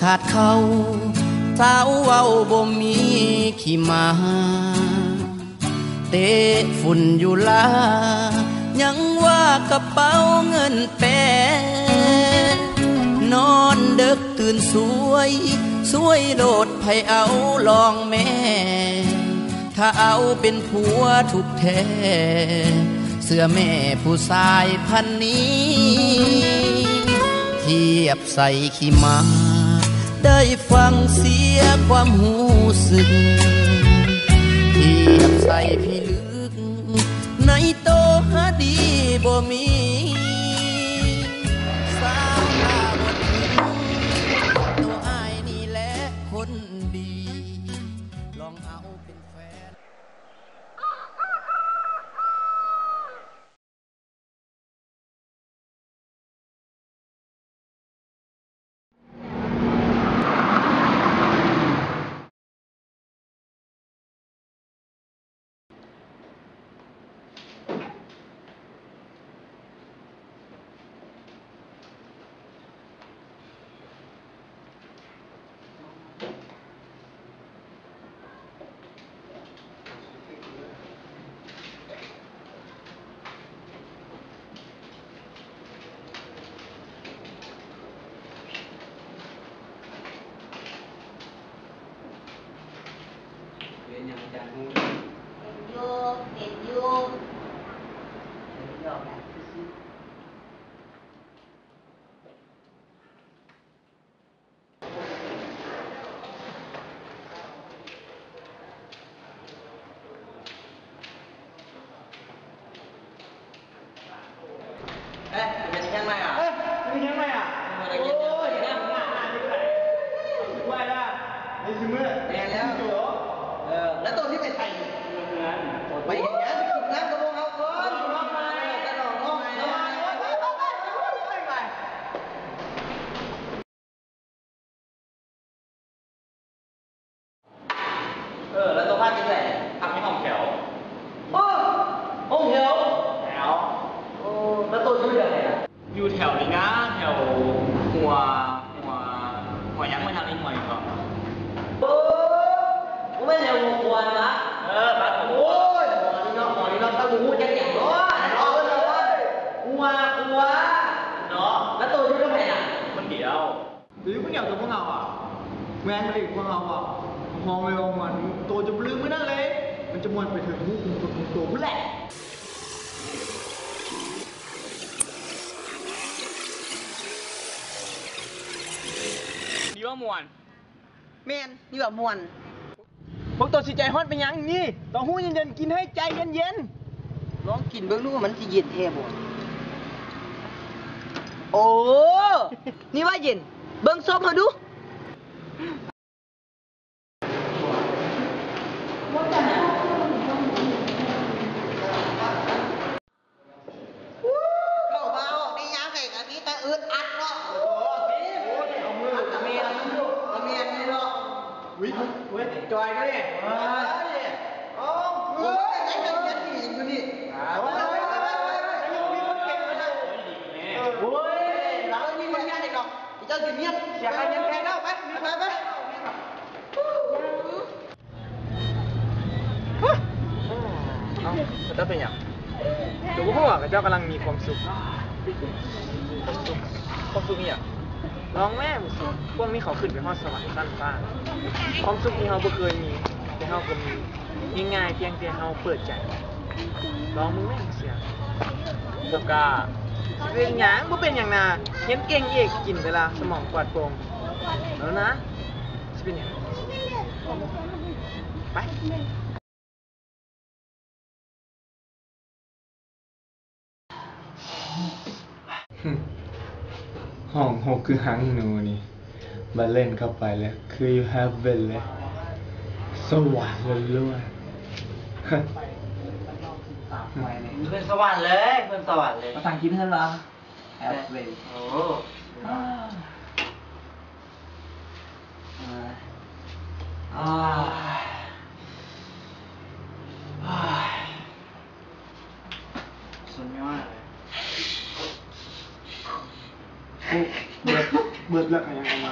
ຂາດເຂົ້າ ສາວເວົ້າບໍ່ມີຂີ້ໝາ ເຕະຝຸ່ນຢູ່ລາ ຍັງວ່າກະເປົາເງິນແປ ນອນເດິກຕື່ນສວຍ ສວຍໂລດໃຜເອົາລອງແມ້ ຖ້າເອົາເປັນຜົວທຸກແທ້ ເຊື່ອແມ້ຜູ້ຊາຍພັນນີ້ ທຽບໃສ່ຂີ້ໝາ ໄດ້ຟັງເສຍຄວາມຮູ້ສຶກ ທຽບໃສ່ພິລຶກ ໃນໂຕຫາດີບໍ່ມີ ສາວໜ້າບໍ່ຖືກ ໂຕອ້າຍນີ້ແຫຼະຄົນດີ ລອງເອົາເປັນແຟນ. ເປັນຫຍັງອາຈານຮູ້? ເຫັນຢູ່ ເຫັນຢູ່ ເຫັນຢູ່ ເອີ ເປັນຫຍັງໃໝ່ອະ? ເອີ ເປັນຫຍັງໃໝ່ອະ? ໂອ້ຍ ໄດ້ຊິເມືອ ແມ່ນແລ້ວ ເອີ ແລ້ວໂຕຊິໄປໃສ? ໄປເຮັດຫຍັງ? ໄປກິນນ້ຳກັບພວກເຮົາກ່ອນ ໄປລອງເນາະ ໄປລອງ ໄປ ໄປ ໄປ ໄປ. ເອີ ແລ້ວໂຕພັກຢູ່ໃສ? ພັກໃນຫ້ອງແຖວ. ໂອ້ ຫ້ອງແຖວ? ແຖວ. ໂອ້ ແລ້ວໂຕຢູ່ແຖວໃດອະ? ຢູ່ແຖວນີ້ນະ ແຖວຫົວ ຫົວ ຫົວຫຍັງ ມັນທາງນີ້ ຫົວຫຍັງເກາະ? ໂອ້ ບໍ່ແມ່ນແຖວຫົວຄວນວະ? ເອີ ບ້ານຫົວຄວນ. ໂອ້ຍ ຫົວນີ້ເນາະ ຫົວນີ້ເນາະ ຖ້າບໍ່ຮູ້ຈັກຫຍັງເນາະ ເນາະ ຫົວ ຫົວ ເນາະ. ແລ້ວໂຕຢູ່ກັບໃຜນະ? ຄົນດຽວ. ໂຕຢູ່ຄົນດຽວກັບພວກເຮົາອະ ແມ່ນບໍ່ໄດ້ກັບພວກເຮົາອະ ຮອງເລີຍວ່າມ່ວນ ໂຕຈະບໍ່ລືມມື້ນັ້ນເລີຍ ມັນຈະມ່ວນໄປເຖິງຮູຂຸມຂນຂອງໂຕພຸ້ນແຫຼະ. ນີ້ວ່າມ່ວນ. ແມ່ນ ນີ້ວ່າມ່ວນ. ພວກໂຕຊິໃຈຮ້ອນເປັນຫຍັງ? ນີ້ ເຕົ້າຫູ້ເຢັນໆ ກິນໃຫ້ໃຈເຢັນໆ. ລອງກິນເບິ່ງດູ ມັນຊິເຢັນແທ້ບໍ່? ໂອ້ ນີ້ວ່າເຢັນ. ເບິ່ງສົບເຮົາດູ. ເຂົ້າມາອອກໃນຍາມໃດກໍມີແຕ່ອຶດອັດເນາະ. ໂອ້ຍ ເອົາມືແມ່ນ ເອົາແມ່ນນີ້ເນາະ. ອຸ້ຍ ອຸ້ຍ ຈ່ອຍເດ້. ເອີ ເອົາ ເອີ ຍັງ ຍັງ ຍັງດີຢູ່ນີ້. ໂອ້ຍ ໂອ້ຍ ໂອ້ຍ ໂອ້ຍ ໂອ້ຍ ມີຄົນເກັ່ງຢູ່ນະ. ໂອ້ຍ ລາວມີຄົນເກັ່ງອີກດອກ. ເຈົ້າຊິມຽນ ເສຍຄ່າຮຽນແພງແລ້ວ. ໄປ ໄປ ໄປ. ເອົ້າ ເຂົາເຈົ້າເປັນຫຍັງ? ກໍບໍ່ຮູ້ວ່າ ເຂົາເຈົ້າກຳລັງມີຄວາມສຸກ. ຄວາມສຸກ ຄວາມສຸກອີ່ຫຍັງ? ລອງແມ້ ພວກນີ້ເຂົາຂຶ້ນໄປຮອດສະຫວັນຊັ້ນຟ້າ. ຄວາມສຸກທີ່ເຮົາບໍ່ເຄີຍມີ ແຕ່ເຮົາກໍມີ ງ່າຍໆ ພຽງແຕ່ເຮົາເປີດໃຈ. ລອງເບິ່ງແມ້ ເສຍ. ແລ້ວກະ ຊິເປັນຫຍັງ? ບໍ່ເປັນຫຍັງນາ. ຮຽນເກັ່ງອີກ ກິນເວລາ ສະໝອງປອດໂປ່ງ. ແລ້ວນະ ຊິເປັນຫຍັງ? ໄປ. ຮ້ອງຫົກຄືຫາງໜູນີ້ ບາດເຫຼັ້ນເຂົ້າໄປແລ້ວ ຄືຢູ່ເຫເວັນເລີຍ ສະຫວັນລ້ວນໆ. ຂຶ້ນສະຫວັນເລີຍ ຂຶ້ນສະຫວັນເລີຍ. ພາສາອັງກິດເອີ້ນວ່າ ເຫເວັນ. ໂອ້ ອາ ອາ ອາ ສຸດຍອດເລີຍ. ໂອ້ ເບິດ ເບິດແລ້ວ ຍັງເອົາມາ